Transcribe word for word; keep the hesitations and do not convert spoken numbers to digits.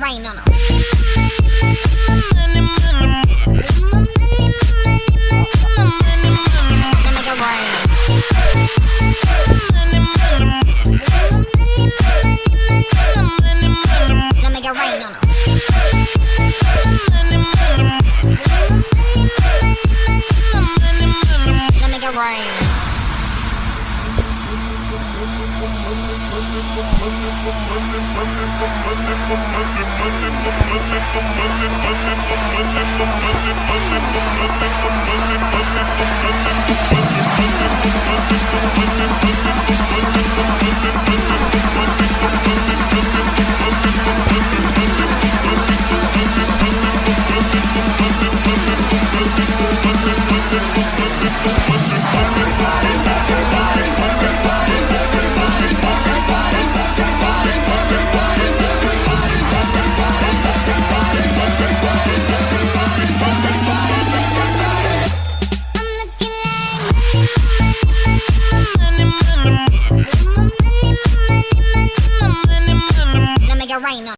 Rain on 'em. Let me go rain. Let me go rain on 'em. Let me go rain.